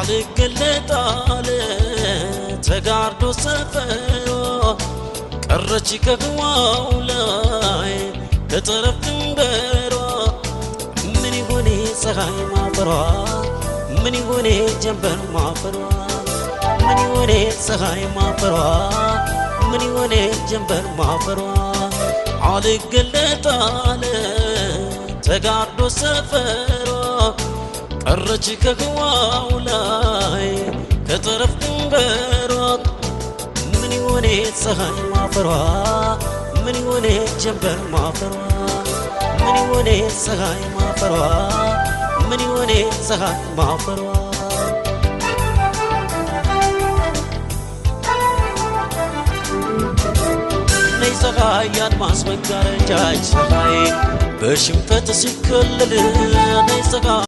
አልገለጥ አለ ተጋርዶ ሰፈሯ ቀረች ከህዋው ላይ ከጠረፍ ድንበሯ። ምን ይሆን ፀሐይ ማፈሯ? ምን ይሆን ጀንበር ማፈሯ? ምን ይሆን ፀሐይ ማፈሯ? ምን ይሆን ጀንበር ማፈሯ? አልገለጥ አለ ተጋርዶ ሰፈሯ ቀረች ከህዋው ላይ ከጠረፍ ድንበሯ። ምን ይሆን ፀሐይ ማፈሯ? ምን ይሆን ጀንበር ማፈሯ? ምን ይሆን ፀሐይ ማፈሯ? ምን ይሆን ፀሐይ ማፈሯ? ነይ ፀሐይ የአድማስ መጋረጃች ፀሐይ በሽንፈት ሲከለል ነይ ፀሐይ።